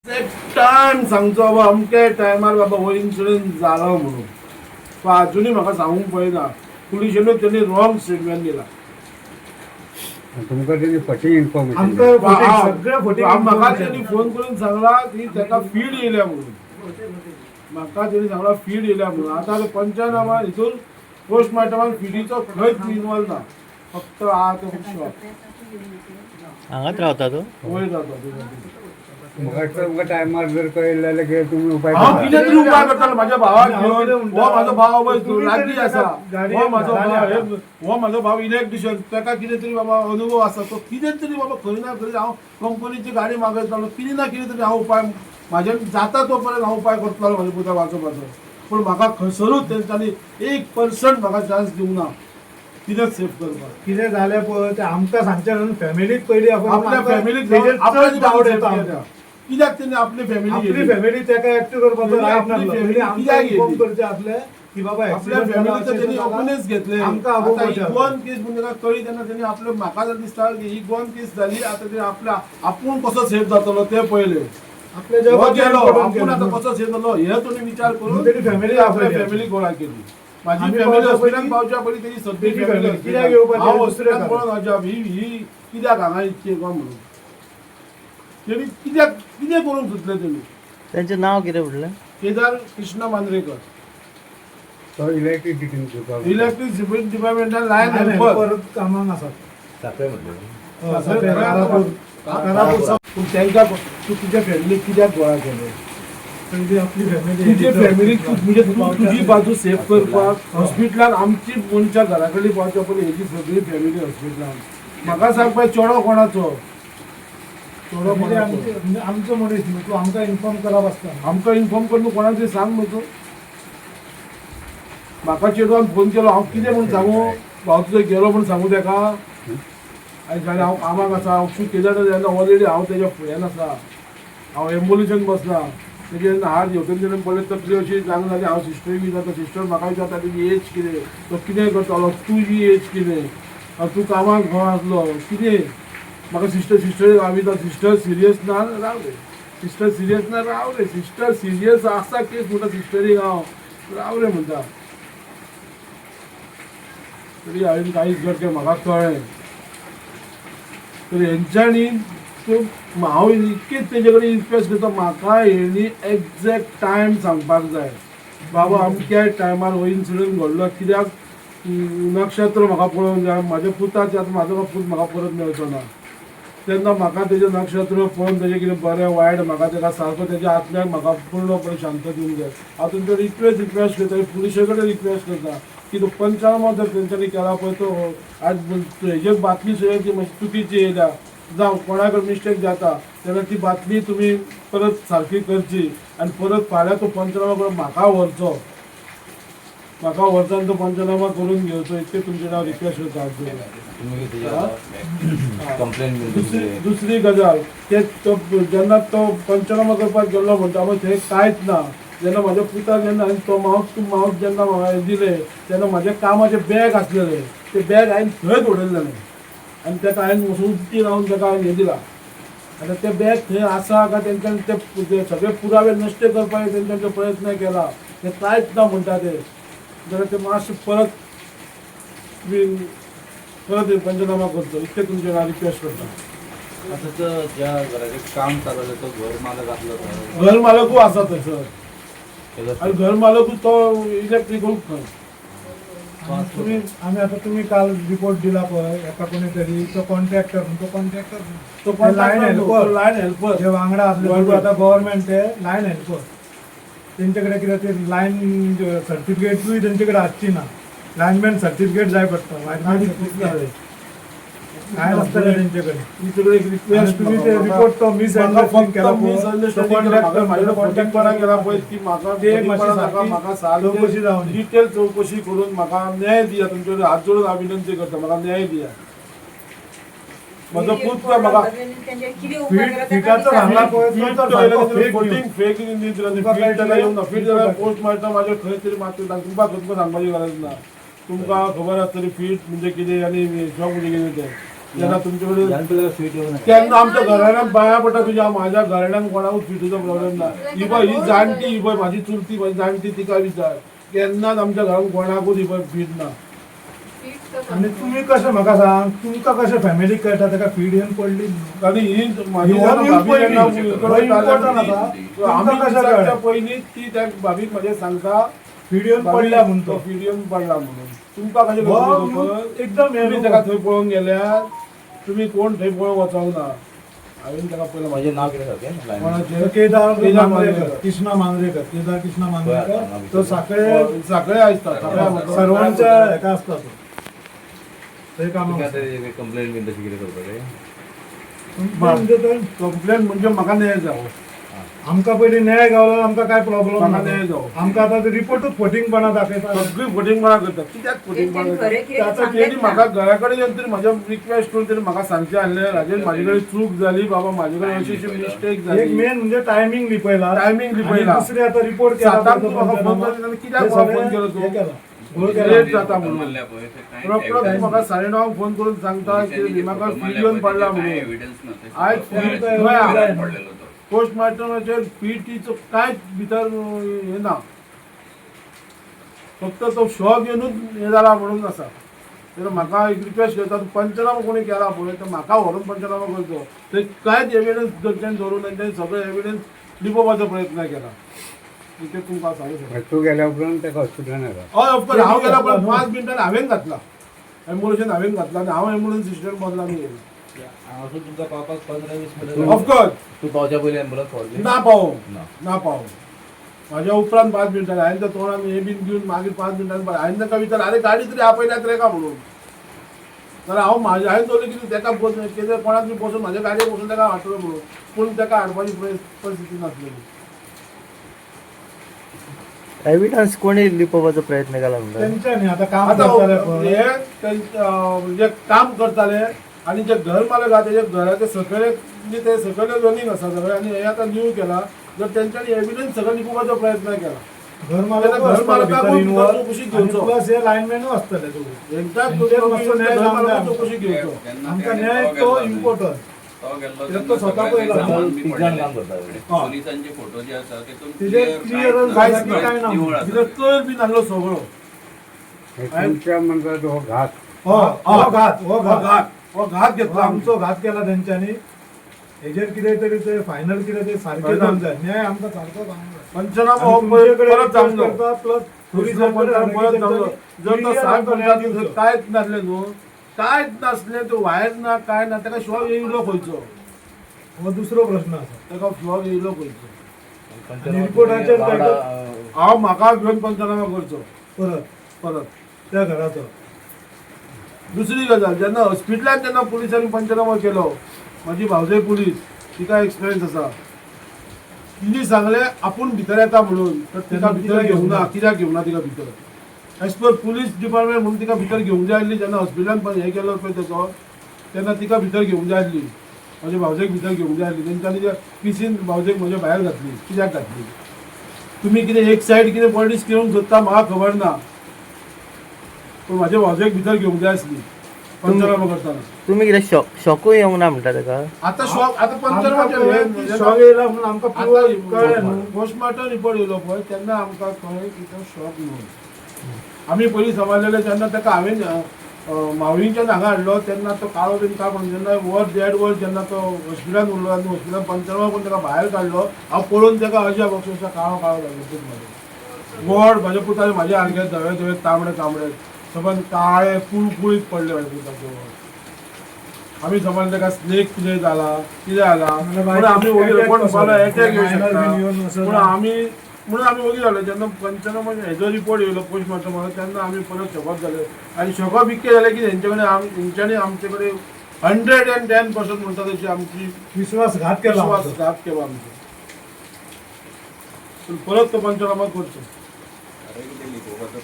एक टायम सांगचो बाबा, अमके टायमार बाबा हो इन्सिडंट जालो म्हणून. तो आजुनूय म्हाका सांगूंक पळयना. पुलिशेनूय तेणी रॉंग स्टेटमेंट दिला. तुमकां तेणी फटी इन्फॉर्मेशन. आमकां सगळें फटी. म्हाका तेणी फोन करून सांगला की ताका फीड येयल्या म्हणून. म्हाका तेणी सांगला फीड येयल्या म्हणून. आतां पंचनामा हितून पोस्टमार्टमान फिडीचो खंयच इनवॉल्व ना, फक्त आहा तो शॉप. हांगाच रावता तो? वयर जाता. म्हाका दिसता तुमकां टायमार जर कळिल्लें जाल्यार कितें तुमी उपाय हांव करता. कितें तरी उपाय करतालो माझ्या भावाक हांव घेवन. कितें म्हणटा, हो म्हाजो भाव पळय तुमी लागीं तरी आसा. गाडयेक हो म्हाजो घाला भाव न्ही. हो म्हाजो भाव इलेक्ट्रिशियन. ताका कितें तरी बाबा अनुभव आसा. तो कितें तरी बाबा खंय ना खंय, हांव कंपनीची गाडी मागयतालो, कितें ना कितें तरी हांव उपाय म्हाज्यान जाता तो पर्यंत हांव उपाय करतलो म्हाज्या पुता वाचोवपाचो. पूण म्हाका खंयसरूच तेंच्यांनी 1% म्हाका चान्स दिवंक ना कितें सेफ करपाक. कितें जालें पळय तें आमकां सांगचें न्हू, फॅमिलीक पयलीं आपण आपल्या आमकां फॅमिलीक तेजेर चड डावट येता आमकां. कित्याक तेणी आपली फॅमिली आपली फॅमिली तेका एकटो करपाचो तेणी रायट आपली नासलो. family पयलीं आमकां कित्याक इन्फॉर्म येयली? करचें आसलें की बाबा आपल्या accident जाला, फॅमिलीचो अशें त्यांनी जाला. ओपनच घेतले. आमकां आता आपोवपाचें ही आसलें. गोवन केस म्हणजे ताका कळ्ळी तेन्ना त्यांनी आपले, म्हाका जर दिसता की ही गोवन केस जाली, आतां ते आपल्या आपूण कसो सेफ जातलो ते पळयले. आपल्या हो जबाबदारी गेलो पडून आपूण गेली. आतां कसो सेफ जालो हे तुम्ही विचार करून तेणी family आपल्या आपयली. फॅमिली गोळा केली. माझी आमी फॅमिली पावच्या हॉस्पिटलान पयलीं पावच्या पयलीं तेजी सगळी तेजी फॅमिली family कित्याक येवपाचें हांव दुसरें हॉस्पिटलान कारण. पळोवन अजाप, ही ही कित्याक हांगा इतकी काय म्हणून. तेणी कित्याक कितें करूंक सोदलें तेणी? तेंचें नांव कितें म्हणलें? केदार कृष्ण मांद्रेकर. तो इलेक्ट्रिक डिपार्टमेंट. इलेक्ट्रिक डिपार्टमेंटान लायन लायन हेल्पर. हेल्पर कामाक आसात. साखळे म्हटलें. हय, साखळे, कारापूर, कारापूर. पूण तांकां तूं तुज्या फॅमिलीक कित्याक गोळा केले? पयलीं आपली फॅमिली. तुजे फॅमिलीक म्हणजे तूं तुजी बाजू सेफ करपाक हॉस्पिटलान आमची मनशां घरा कडेन पावच्या पयलीं हेजी सगळी फॅमिली हॉस्पिटलान. म्हाका सांग पळय, चेडो कोणाचो? चेडो फॅमिली कोणाचो? म्हणजे आमचो मनीस न्हू तूं, आमकां इन्फॉर्म करप आसता. आमकां इन्फॉर्म करून कोणाक तरी सांग न्हू तूं. म्हाका चेडवान फोन केलो, हांव कितें म्हूण सांगू? भाव तुजो गेलो म्हूण सांगू तेका? आनी जाल्यार हांव कामाक आसा, हांव शूट केल्या तेन्ना ऑलरेडी हांव तेज्या फुड्यान आसा. हांव एम्बुलन्सान बसला. तेजे जेन्ना हात हेवटेन पडले, तकली अशी जागून जाली. हांव सिस्टरीक विचारता, सिस्टर म्हाका विचारता तेजी एज कितें, तो कितें करतालो, तुजी एज कितें, हांव तूं कामाक खंय आसलो कितें. म्हाका सिस्टर सिस्टर हांव विचार, सिस्टर सिरियस ना राव रे, सिस्टर सिरियस ना राव रे, सिस्टर सिरियस आसा केस म्हणटा सिस्टरीक हांव, राव रे म्हणटा. तरी हांवें कांयच घट म्हाका कळ्ळें तर हेंच्यांनी त्यो हांव इतकेच तेजे कडेन रिक्वेस्ट करता, म्हाका हेणी एग्जॅक्ट टायम सांगपाक जाय, बाबा अमक्या टायमार हो इन्सिडंट घडलो. कित्याक नक्षत्र म्हाका पळोवंक जाय म्हाज्या पुताचें. आतां म्हाजो पूत म्हाका परत मेळचो ना तेन्ना म्हाका तेजें नक्षत्र पळोवन तेजें कितें बरें वायट म्हाका तेका सारको तेज्या आत्म्याक म्हाका पूर्णपणे शांत दिवंक जाय. हांव तुमचे रिक्वेस्ट रिक्वेस्ट करता, पुलिशे कडेन रिक्वेस्ट करता की तो पंचनामो जर तेंच्यांनी केला पळय तो आज हेजेर बातमी सुद्दां ती मातशी चुकीची येयल्या, जावं कोणाकय मिस्टेक जाता जाल्यार ती बातमी तुमी परत सारकी करची आनी परत फाल्यां तो पंचनामो करून म्हाका व्हरचो, म्हाका व्हरचो आनी तो पंचनामा करून घेवचो, इतकें तुमचे हांव रिक्वेस्ट करता हात जोडून. तुमी कितें कंप्लेन बीन दुसरी तुमची? दुसरी गजाल, ते तो जेन्ना तो पंचनामा करपाक गेल्लो म्हणटा पळय थंय कांयच ना. जेन्ना म्हाज्या पुताक जेन्ना हांवें तो मावस टू मावस जेन्ना म्हाका हें दिलें तेन्ना म्हाज्या कामाचें बॅग आसलेलें, तें बॅग हांवें थंयच उडयलेलें आनी तेका हांवें वचून उक्ती रावन तेका हांवें हें दिलां. आतां तें बॅग थंय आसा काय तेंच्यांनी ते सगळे पुरावे नश्ट करपाक तेंच्यांनी तो प्रयत्न केला, तें कांयच ना म्हणटा ते, जाल्यार ते मातशें परत तुमी परत पंचनामा करचो, इतकें तुमचें हांव रिक्वेस्ट करता. आतां तो ज्या घराचें काम चालू आसलें तो घर मालक आसलो तो? घर मालकूय आसा थंयसर. तेजो आनी घर मालकूय तो इलेक्ट्रीकल खंय. तुमी आमी आतां तुमी काल रिपोर्ट दिला पळय एका कोणी तरी तो कॉन्ट्रॅक्टर, तो कॉन्ट्रॅक्टर तो लायन हेल्पर. Line helper. जे वांगडा आसले. बरोबर. आतां गव्हर्मेंट ते लायन हेल्पर, तेंचे कडेन कितें ते लायन सर्टिफिकेटूय तेंचे कडेन आसची ना. लायनमॅन सर्टिफिकेट जाय पडटा, वायरमॅन सर्टिफिकेट काय नासतलें तेंचे कडेन. तुमचे एक रिक्वेस्ट. तुमी ते रिपोर्ट तो मिसअंडरस्टँडिंग केला पळय, तो कॉन्ट्रॅक्टर कॉन्ट्रॅक्टरा केला पळय ती म्हाका ते एक मातशी म्हाका सारकी सारकें चवकशी जावनी. डिटेल चवकशी करून म्हाका न्याय दिया. तुमचे कडेन हात जोडून हांव विनंती करता, म्हाका न्याय दिया. म्हजो पूत तो म्हाका फिटाचो घातला पळय तो तर सारको fake news. Fake तुमकां फीट कळटलें? येवना, फीट जाल्यार पोस्ट मारता म्हाजेर खंय तरी मातशें तुमकां तुमकां सांगपाची गरज ना. तुमकां खबर आसतली फीट म्हणजे कितें आनी शॉक म्हणजे कितें तें. जेन्ना तुमचे कडेन ह्यान पयलीं फीट येवना. तेन्ना आमच्या घराण्यान पांया पडटा तुज्या, माझ्या घराण्यान कोणाकूच फिटीचो प्रॉब्लेम ना. ही पळय ही जाणटी, ही पळय माझी चुलती, माझी जाणटी, तिका विचार, केन्नाच आमच्या घरान कोणाकूच ही पळय फीट ना. आनी तुमी कशें म्हाका सांग, तुमकां कशें फॅमिलीक कळटा ताका फीड येवन पडली न्हू? आनी ही माझी ही जेन्ना न्यूज भाभी पयली. जेन्ना हो उकळत इम्पॉर्टंट आली, आसा. ती आमी तुमकां कशें विचारच्या कळ्ळें? पयलीं ती त्या भाभीक म्हजे सांगता, फीड येवन पडल्या म्हूण तो फीड येवन पडला म्हणून. तुमकां कशें हो कळटलें न्यूज खबर? एकदम हें तुमी न्हू. ताका थंय पळोवंक गेल्यार तुमी कोण थंय पळोवंक वचोंक ना. हांवें ताका पयलें म्हजें नांव कितें सारकें? कोणाचें? केदार केदार मांद्रेकर, मांद्रेकर. कृष्णा मांद्रेकर, केदार कृष्णा मांद्रेकर, तो साखळे साखळे आसता, साखळे. सर्वांच्या हेका आसता तो थंय कामाक आसता. कंप्लेन बीन तशी कितें करपाचें? म्हणजे थंय कंप्लेन म्हणजे म्हाका न्याय जावो. आमकां पयलीं न्याय गावलो, आमकां काय प्रॉब्लम म्हाका ना. न्याय जावो. आमकां आतां रिपोर्टूच फटींगपणा दाखयता. सगळी फटींगपणा करतात. कित्याक फटींगपणा तेंच्यांनी करतात? खरें कितें आता सांगलेंच तेणी ना. म्हाका घरा कडेन येवन तरी म्हाज्या रिक्वेस्ट करून तरी म्हाका सांगचें आहलें, राजेश म्हाजे कडेन चूक जाली बाबा, म्हाजे कडेन अशी अशी मिस्टेक एक जाली. मेन म्हणजे टायमिंग लिपयला. टायमिंग लिपयला. आनी दुसरी आतां रिपोर्ट केला. सातांक तूं म्हाका फोन केलो तेन्ना कित्याक म्हाका फोन केलो तूं? हे केला, घोळ केला. लेट जाता म्हणून रोकडो तूं म्हाका 9:30 फोन करून सांगता की म्हाका फीड येवन पडला म्हणून. आयज पोस्टमार्टमाचेर पीटीचो कांयच भितर हे ना, फक्त तो शॉक येवनूच हे जाला म्हणून आसा. तर म्हाका एक रिक्वेस्ट करता, पंचनामा कोणी केला पळय तर म्हाका व्हरून पंचनामा करचो. थंय कांयच एविडन्स घरच्यान दवरून तेंच्यांनी सगळे एविडन्स लिपोवपाचो प्रयत्न केला. ते तुमकां सांगू शकता. तूं गेल्या उपरांत ताका हॉस्पिटलान व्हेलो. हय, ऑफकोर्स हांव गेला पळय 5 मिनटान हांवें घातला एम्बुलन्सीन, हांवें घातला आनी हांव एम्बुलन्स सिस्टम बदला येयला. हांगासून तुमकां पावपाक 15-20 मिनटां. ऑफकोर्स. तूं पावच्या पयलीं एम्बुलन्स पावली? ना पावोवंक ना. ना पावोवंक. म्हाज्या उपरांत 5 मिनटां हांवें त्या तोंडान हें बीन दिवन मागीर 5 मिनटां हांवें ताका विचारलें, आरे गाडी तरी आपयल्यात रे का म्हणून. जाल्यार हांव म्हाज्या हांवें दवरलें कितें ताका बसून कितें कोणाक बी बसून म्हाज्या गाडयेर बसून ताका हाडटलो म्हणून, पूण ताका हाडपाची परिस्थिती नासलेली. एविडन्स कोणी लिपोवपाचो प्रयत्न केला म्हणटा? तेंच्यांनी आतां काम आतां करताले पळय. हे म्हणजे काम करताले आनी जे घर मालक आहा तेजे घराचे सकयले, म्हणजे ते सकयले रनींग आसा सगळे, आनी हे आतां न्यू केला जर तेंच्यांनी एविडन्स सगळें लिपोवपाचो प्रयत्न केला. घर मालक घर मालकाकूय भितर चवकशी घेवचो. प्लस हे लायनमॅनूय आसतले दोगूय. हेंच्या तेंचेर मातसो न्याय घर जावंक जाय. मालकाकूय चवकशी घेवचो. आमकां न्याय तो इम्पॉर्टंट. कित्याक तो स्वता पयला. तीग जाण काम करता. पोलिसांचे फोटो जे आसा तेतून तेजेर क्लियर clear कांयच ना. कांय ना, निवळ आसा. भितर कळ बी नासलो सगळो. हे तुमच्या म्हणटात हो घात. हो हो घात, हो हो घात, घात, हो घात हो घेतला आमचो घात केला तेंच्यांनी. हेजेर कितें तरी ते फायनल कितें ते सारकें Final. जावंक जाय. न्याय आमकां सारको जावंक जाय. पंचनामा हो परत जावंक जाय. प्लस दुसरो पंचनामा परत जावंक जाय. जर तो साहेब म्हणटा की कांयच नासलें न्हू, कांयच नासलें, तो वायर ना काय ना, ताका शॉक येयलो खंयचो? हो दुसरो प्रश्न आसा. ताका शॉक येयलो खंयचो? आनी रिपोर्टाचेर वांगडा, हांव म्हाका घेवन पंचनामा करचो परत परत. त्या घराचो. दुसरी गजाल, जेन्ना हॉस्पिटलान जेन्ना पुलिसांनी पंचनामो केलो, म्हाजी भावजय पुलीस, तिका एक्सपिरियन्स आसा, तिणी सांगलें आपूण भितर येता म्हणून, तर तिका भितर घेवंक ना. कित्याक घेवंक ना तिका भितर? एज पर पुलीस डिपार्टमेंट म्हणून तिका भितर घेवंक जाय आसली. जेन्ना हॉस्पिटलान हें केलो पळय तेचो, तेन्ना तिका भितर घेवंक जाय आसली, म्हाज्या भावजेक भितर घेवंक जाय आसली. तेंच्यांनी त्या पिसीन भावजेक म्हज्या भायर घातली. कित्याक घातली? तुमी कितें एक सायड कितें पॉलिटिक्स करूंक सोदता म्हाका खबर ना, पूण म्हाज्या भावजेक भितर घेवंक जाय आसली पंचनामा करतना. तुमी कितें शॉक शॉकूय येवंक ना म्हणटा ताका? आतां शॉक आतां पंचनामाचेर शॉक येयला म्हणून आमकां प्युअर कळ्ळें न्हू. पोस्टमार्टम रिपोर्ट येयलो पळय तेन्ना आमकां कळ्ळें की तो शॉक न्हू. आमी पयलीं समजलेले जेन्ना ताका हांवें मावळींच्यान हांगा हाडलो तेन्ना तो काळो बीन काय म्हणून, जेन्ना वर देड वर जेन्ना तो हॉस्पिटलान उरलो आनी हॉस्पिटलान पंचनामा करून ताका भायर काडलो, हांव पळोवन ताका अजाप अक्षरशः काळो काळो जालो पूत म्हाजो. गोड म्हाज्या पुतान म्हाज्या सारके धवे धवे तांबडे तांबडे सबंद काळे कुळकुळीत पडले म्हाज्या पुताचे. आमी समजले ताका स्नेक कितें जाला कितें जाला म्हणून आमी वगीर, कोण एटॅक येवं शकता म्हणून आमी, म्हणून आमी वगी जाले. जेन्ना पंचनामा हेजो रिपोर्ट येयलो पोस्टमार्टमाचो तेन्ना आमी परत शॉकअप जाले. आनी शॉकअप इतकें जालें की तेंचे कडेन तेंच्यांनी आमचे कडेन 110% म्हणटा तशी आमची विश्वासघात केला आमचो. विश्वासघात केलो आमचो. पूण परत तो पंचनामा करचो. अरे कितें लिपोवपाचो.